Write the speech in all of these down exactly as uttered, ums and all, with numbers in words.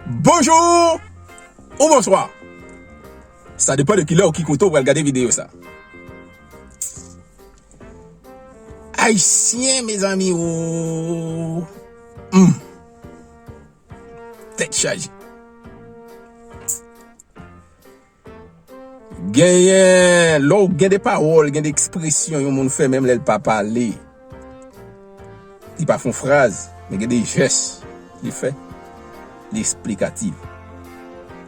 Bonjou ou bonswa. Sa depann de kilè ou ki kote ou pral gade videyo sa. Ayisyen, mezanmi, o. Hmm. Tèt chaje. Genyen, lè w gen de pawòl, gen de ekspresyon yon moun fè, menm lè l pa pale, li pa fè yon fraz, men gen de jès li fè, li esplikatif,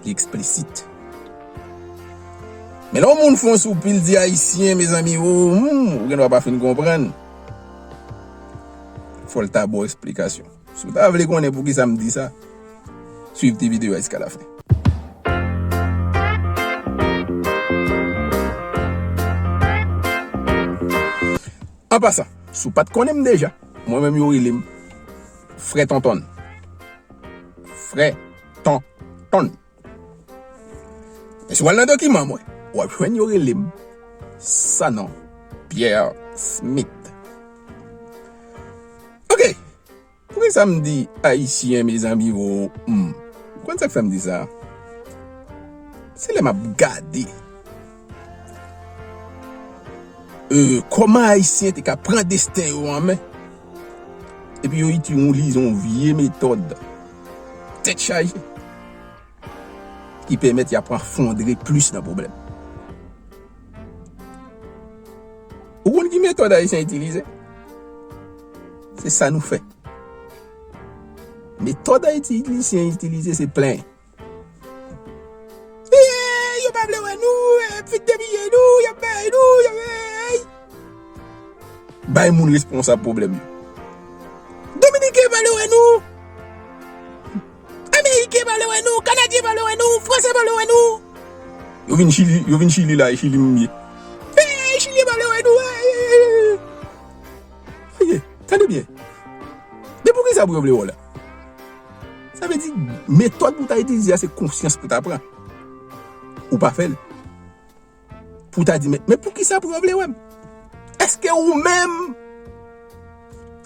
li eksplisit. Men lè yon moun fè yon soupi, l di ayisyen, mezanmi, o, hmm, ou gen dwa pa fin konprann. Fò l ta ba w esplikasyon. Si w ta vle konnen poukisa m di sa, swiv ti videyo a jiska lafen. An pasan, si w pa t konnen m deja, mwen menm yo rele m Frè Tontonn. Frè Tontonn. Men si w al nan dokiman mwen, w ap jwenn yo rele m Sanon Pierre Smith. Ok. Poukisa m di ayisyen, mezanmi, o, hmm? Ou konn sa k fè m di sa? Se lè m ap gade, e, kòman ayisyen te ka pran desten yo an men, epi yo itilize yon vye metòd tèt chaje ki pèmèt y ap anfondre plis nan pwoblèm. Ou konn ki metòd ayisyen itilize? Se sa nou fè. Metòd ayisyen itilize se plenyen. Eh, yo pa vle wè nou, eh, fin depiye nou, y ap bay nou, y ap, eh. Bay moun responsab pwoblèm yo. Dominiken pa vle wè nou. Ameriken pa vle wè nou, Kanadyen pa vle wè nou, Fransè pa vle wè nou. Yo vin Chili, yo vin Chili la, e Chili m ye. Eh, Chilyen pa vle wè nou, eh, eh, eh. Aye, tande byen. Men poukisa pou yo vle wè w la? Sa vle di, metòd pou w ta itilize a, se konsyans pou w ta pran. Ou pa fè l. Pou w ta di, men, men poukisa pou yo vle wè m? Èske ou menm,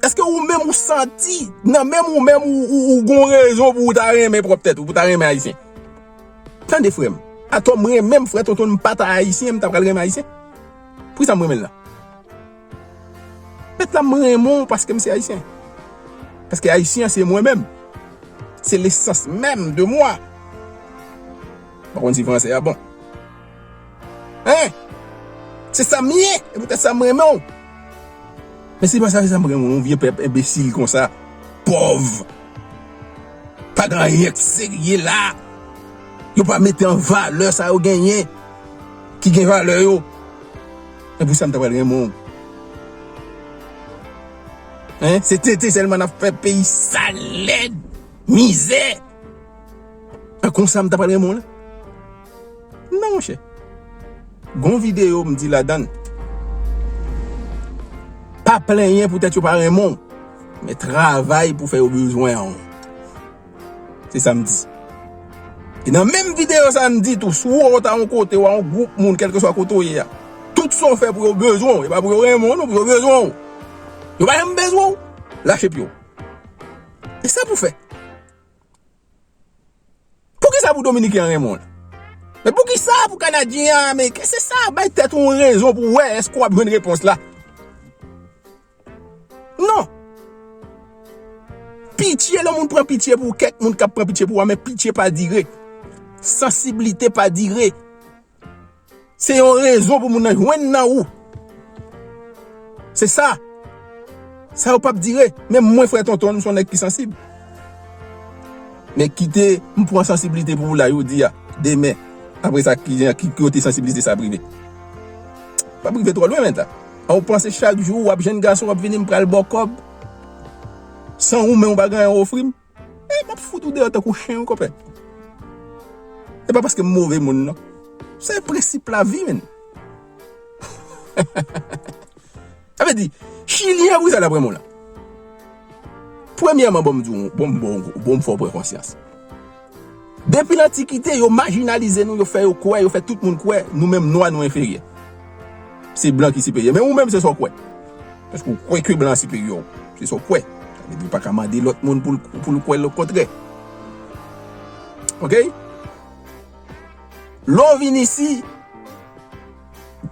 èske ou menm ou santi, nan menm ou menm ou, ou, ou gon rezon pou w ta renmen pwòp tèt ou, pou w ta renmen ayisyen? Tande frè m, atò m renmen m, frè Tontonn, m pa ta ayisyen, m ta pral renmen ayisyen? Poukisa m renmen l la? Mèt la, m renmen w paske m se ayisyen. Paske ayisyen an se mwen menm. Se lesans menm de mwa. M pa konn si fransè a bon. Hein? Se sa m ye, e poutèt sa m renmen w. Men se pa sa, se sa m renmen w, yon vye pèp enbesil konsa, pòv. Pa gen anyen k serye la. Yo pa mete an valè sa yo genyen, ki gen valè yo. E pou sa m ta pral renmen w. Hein? Se tenten sèlman n ap fè, peyi sal, lèd, mizè. An konsa m ta pral renmen w la? Non, monchè. Gon videyo m di ladan l, pa plenyen poutèt yo pa renmen w, men travay pou fè yo bezwen w. Se sa m di. E nan menm videyo sa a, m di tou, si w wè w ta yon kote, w a yon gwoup moun, kèlkeswa kote w ye a, tout sa w fè pou yo bezwen w, e pa pou yo renmen w non, pou yo bezwen w. Yo pa janm bezwen w, lache pye w. E sa pou fè. Poukisa pou Dominiken an renmen w la? Men poukisa pou Kanadyen an, Ameriken? Se sa, bay tèt ou yon rezon pou w wè èske w ap jwenn repons la. Non. Pitye, lè moun pran pitye pou kèk moun k ap pran pitye pou ou, men pitye pa dire. Sansiblite pa dire. Se yon rezon pou moun nan jwenn nan ou. Se sa. Sa yo p ap dire. Menm mwen, frè Tontonn, m se yon nèg ki sansib. Men kite m pran sansiblite pou ou la, jodi a, demen, apre sa, ki, ki kote sansiblite sa ap rive? P ap rive twò lwen, men ta. A, ou panse chak jou w ap jwenn gason w ap vini, m pral ba w kòb? San ou menm ou pa gen anyen w ofri m? E, m ap fout ou deyò tankou chen, wi, konpè. E pa paske m move moun, non. Se prensip lavi, menn. Sa vle di, Chilyen an, poukisa l ap renmen w la? Premyèman, bon, m di w, bon, bon, bon, m fè w pran konsyans. Depi lantikite, yo majinalize nou, yo fè yo kwè, yo fè tout moun kwè, nou menm nwa, nou enferyè. Se blan ki siperyè. Men ou menm, se sa w kwè. Paske ou kwè ke blan an siperyè w. Se sa w kwè. Sa vle di ou pa ka mande lòt moun pou l, pou l kwè lekontrè. Ok? Lè w vin isi,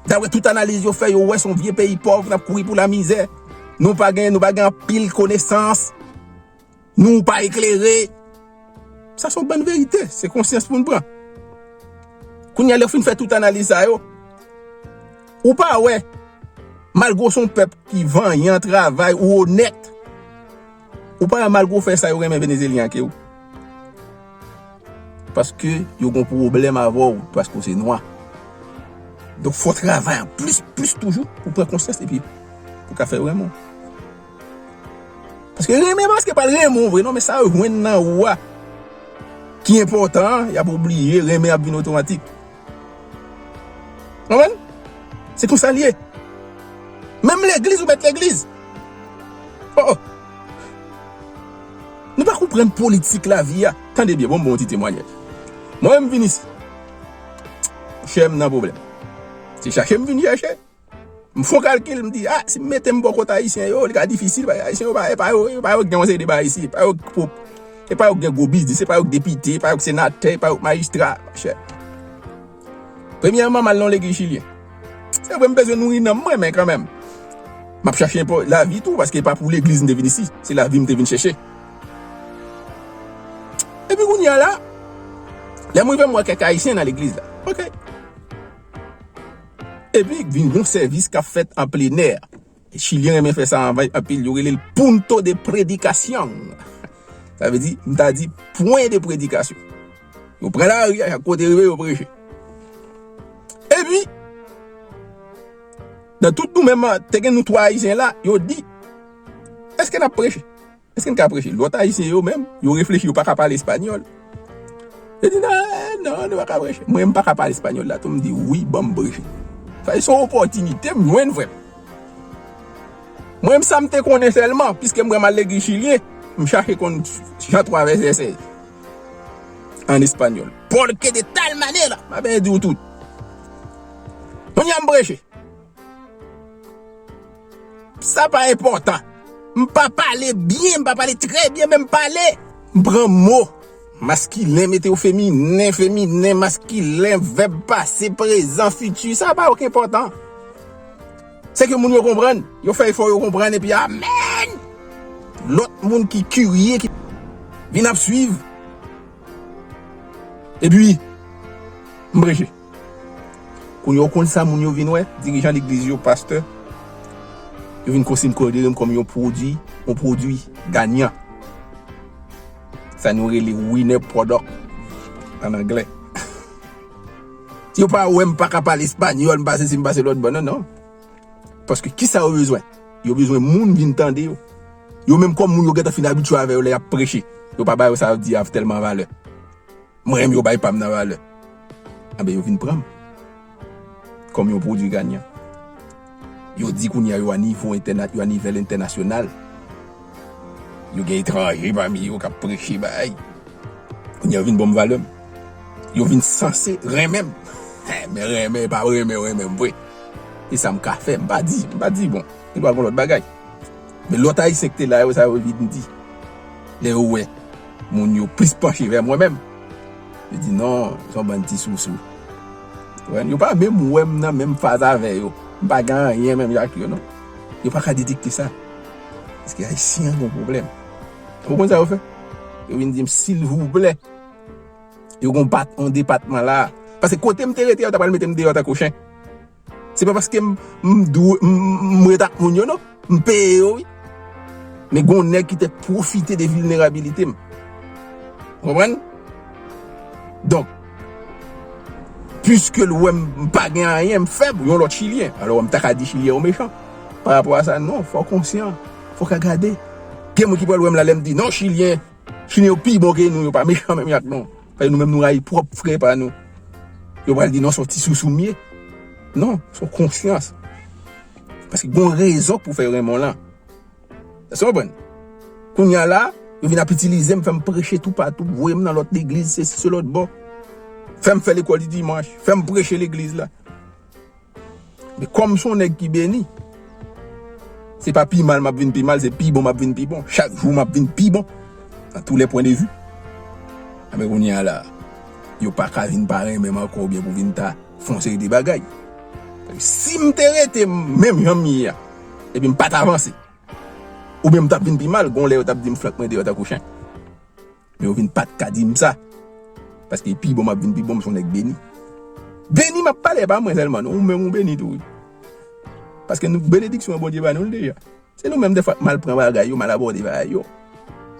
dapre tout analiz yo fè, yo wè se yon vye peyi pòv, n ap kouri pou lamizè. Nou pa gen, nou pa gen anpil konesans. Nou pa eklere. Sa se yon bann verite, se konsyans pou n pran. Kounye a, lè w fin fè tout analiz sa yo, ou pa wè, malgre w se yon pèp ki vanyan, travay, ou onèt, ou pa wè malgre w fè sa, yo renmen Venezelyen an ke w. Paske yo gon pwoblèm avè w, paske w se nwa. Donk, fò w travay an plis, plis toujou pou pran konsyans epi pou ka fè renmen w. Paske renmen, paske pa renmen w vre, non, men sa yo jwenn nan ou a ki enpòtan an, y ap oubliye, renmen ap vin otomatik. Konprann? Se konsa l ye. Menm legliz, ou mèt legliz. Oh, oh. Nou pa konprann politik lavi a. Tande byen, bon, m ba w ti temwayaj. Mwen, m vin isi. Chè m nan pwoblèm. Se chache m vin chèche. M fè yon kalkil, m di, ah, si m mete m bò kot Ayisyen yo, li ka difisil, paske Ayisyen yo, pa, e pa yo, e pa yo k gen yon seri de bagay isi, e pa yo k pwop, e pa yo k gen gwo biznis, e pa yo k depite, e pa yo k senatè, e pa yo k majistra, monchè. Premyèman, m al nan yon legliz chilyen. Se vre, m bezwen nouri nanm mwen, men kanmenm. M ap chache enpò-, lavi tou, paske e pa pou legliz m te vin isi, se lavi m te vin chèche. Epi kounye a la, lè m rive, m wè kèk Ayisyen nan legliz la. Ok. Epi, vin gon sèvis k ap fèt an plenè. Chilyen renmen fè sa anvan anpil, yo rele l punto de predicación. Sa vle di, m ta di, pwen de predikasyon. Yo pran lari a, chak kote rive, yo preche. Epi, nan tout nou menm, te gen nou twa Ayisyen la, yo di, èske n ap preche? Èske n ka preche? Lòt Ayisyen yo menm, yo reflechi, yo pa ka pale espanyòl. Yo di, non, non, nou pa ka preche. Mwen, m pa ka pale espanyòl la tou, m di, wi, ban m preche. Sa se yon opòtinite m jwenn, frè m. Mwen, m sa m te konnen sèlman, piske m wè m al legliz chilyen, m chache konn Jan twa vèsè sèz. An espanyòl. Porque de tal manera, m ap di w tout. Kounye a m preche. Sa pa enpòtan. M pa pale byen, m pa pale trè byen, men m pale. M pran mo maskilen, mete yo feminen, feminen, maskilen, vèb pase, prezan, fiti, sa pa okenn enpòtan. Se ke moun yo konprann, yo fè efò yo konprann, epi amèn! Lòt moun ki kirye, ki vin ap swiv. Epi, m preche. Kounye a, w konn sa moun yo vin wè, dirijan legliz yo, pastè, yo vin konsidere m kòm yon pwodui, yon pwodui ganyan. Sa nou rele winner product an anglè. Yo pa wè m pa ka pale espanyòl, m pa sesi, m pa se lòt bò, non, non. Paske kisa yo bezwen? Yo bezwen moun vin tande yo. Yo menm kòm moun yo gentan fin abitye avè yo lè y ap preche. Yo pa ba yo sa yo di a tèlman valè. Mwen menm yo bay pa m nan valè. Anben yo vin pran m kòm yon pwodui ganyan. Yo di kounye a yo a nivo entèna-, yo a nivèl entènasyonal. Yo gen etranje pami yo k ap preche bay. Kounye a yo vin ban m valè m. Yo vin sanse renmen m. Men renmen pa renmen, renmen m vre. E sa m ka fè, m pa di, m pa di, bon, gen dwa gon lòt bagay. Men lòt Ayisyen ki te la yo, sa yo vin di. Lè yo wè moun yo plis panche vè mwen menm, yo di, non, se yon bann ti sousou. Konprann? Yo pa menm wè m nan menm faz avè yo. M pa gen anyen menm jan ak yo, non. Yo pa ka detekte sa. Paske Ayisyen an gen yon pwoblèm. Ou konn sa yo fè? Yo vin di m, silvouplè. Yo gon pat-, yon depatman la. Paske kote m te rete, yo ta pral mete m deyò tankou chen. Se pa paske m, m dwe, m, m, m ret ak moun yo, non. M peye yo, wi. Men gon nèg ki te pwofite de vilnerabilite m. Ou konprann? Donk, piske l wè m, m pa gen anyen, m fèb, yon lòt Chilyen. Alò, m ta ka di Chilyen yo mechan. Pa rapò a sa, non, fò w konsyan. Fò w ka gade. Gen moun ki pral wè m la, lè m di, non, Chilyen, Chilyen yo pi bon ke nou, yo pa mechan menm jan ak nou. Paske nou menm nou rayi pwòp frè pa nou. Yo pral di non, se yon ti sousou m ye. Non, se yon konsyans. Paske gon rezon pou fè yo renmen w lan. Èske w konprann? Kounye a la, yo vin ap itilize m, fè m preche toupatou, voye m nan lòt legliz, se, se lòt bò. Fè m fè lekòl di dimanch, fè m preche legliz la. Men kòm m se yon nèg ki beni, se pa pi mal m ap vin pi mal, se pi bon m ap vin pi bon. Chak jou m ap vin pi bon. Dans tous les points de vue. Anben kounye a la, yo pa ka vin pa renmen m ankò oubyen pou vin ta fè yon seri de bagay. Si m te rete menm jan m ye a, epi m pa t avanse, oubyen m t ap vin pi mal, gon lè yo t ap di m flank mwen deyò tankou chen. Men yo vin pa t ka di m sa. Paske pi bon m ap vin pi bon, m se yon nèg beni. Beni m ap pale, e pa mwen sèlman, non, ou menm ou beni tou, wi. Paske nou, benediksyon an Bondye ba nou l deja. Se nou menm, defwa, k mal pran bagay yo, mal abòde bagay yo.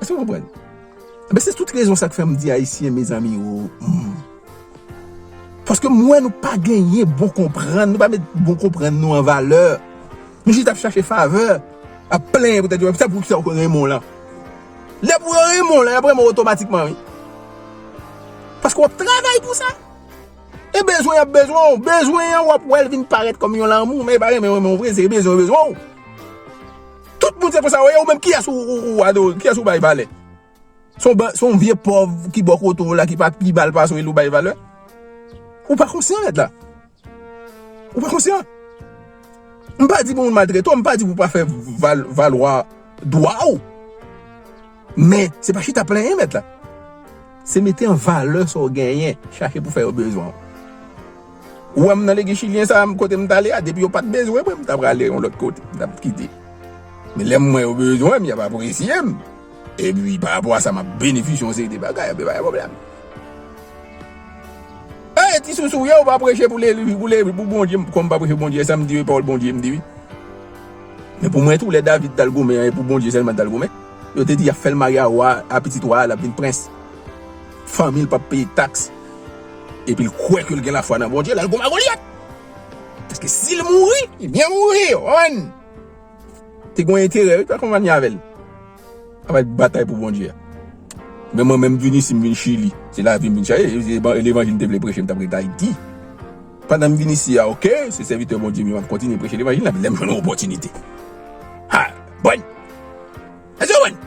Èske w konprann? Enben, se tout rezon sa k fè m di Ayisyen, mezanmi, o, hmm. Paske m wè nou pa genyen bon konprann, nou pa met bon konprann nou an valè. Nou jis ap chache favè, ap plenyen poutèt yo, sa pou sa w renmen w lan. Lè pou yo renmen w lan, y ap renmen w otomatikman, wi. Paske w ap travay pou sa. E bezwen y ap bezwen w, bezwen an w ap wè l vin parèt kòm yon lanmou, men e pa renmen w renmen w vre, se bezwen yo bezwen w. Tout moun se konsa yo ye, ou menm kiyès ou, ou, ou adore, kiyès ou bay valè? Se yon ba-, se yon vye pòv ki bò kote w la, ki pa pi mal pase w, e l ou bay valè? Ou pa konsyan, mèt la. Ou pa konsyan. M pa di pou moun maltrete w, m pa di pou pa fè val-, valwa dwa w. Men, se pa chita plenyen, mèt la. Se mete an valè sa w genyen, chache pou fè yo bezwen w. Ou wè m nan legliz chilyen sa a, kote m t ale a, depi yo pa t bezwen mwen, m ta prale yon lòt kote, m t ap kite. Men lè m wè yo bezwen m, y ap apresye m. Epi, pa rapò a sa, m ap benefisye yon seri de bagay, anben, pa gen pwoblèm. Ey, ti sousou, yo, ou pa preche pou le, pou le, pou Bondye, kòm m pa preche pou Bondye, sa m di, wi, pawòl Bondye, m di, wi. Men pou mwen tou, lè David t al goumen an, e pou Bondye sèlman l t al goumen. Yo te di y ap fè l marye a wa, a pitit wa a, l ap vin prens. Fanmi l p ap peye taks. Epi l kwè ke l gen lafwa nan Bondye, l al goumen a Golyat. Paske si l mouri, li byen mouri, w konprann? Te gen yon enterè, wi, pa konprann avè l. Avè batay pou Bondye a. Men mwen menm, m vin isi, m vin Chili. Se lavi m vin chache. E, e, levanjil m te vle preche, m t ap ret Ayiti. Pandan m vin isi a, oke, se sèvitè Bondye m ye, m ap kontinye preche levanjil la, men lè m jwenn yon opòtinite. Ha! Bòn! Èske w konprann?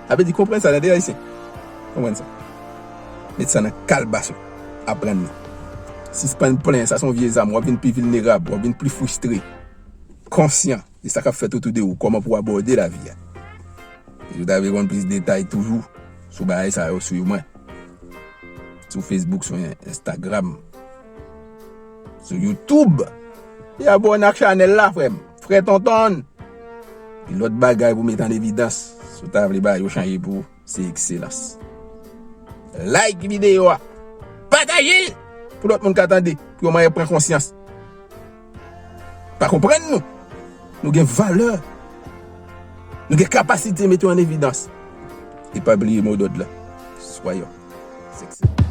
Sa vle di konprann sa, tande, Ayisyen. Konprann sa. Met sa nan kalbas ou. Aprann li. Sispann plenyen, sa se yon vye zam. W ap vin pi vilnerab, w ap vin pi fristre. Konsyan de sa k ap fèt otou de ou, kòman pou w abòde lavi a. Si w ta vle konn plis detay toujou sou bagay sa yo, swiv mwen sou Facebook, sou Instagram, sou YouTube. E abòne ak chanèl la, frè m. Frè Tonton. Gen lòt bagay pou met an evidans. Si w ta vle bagay yo chanje pou ou, se ekselans. Like videyo a. Pataje l pou lòt moun ka tande, pou yo manyen pran konsyans. Pa konprann nou. Nou gen valè. Nou gen kapasite mete yo an evidans. E pa bliye mo dòd la. Soyons sexy.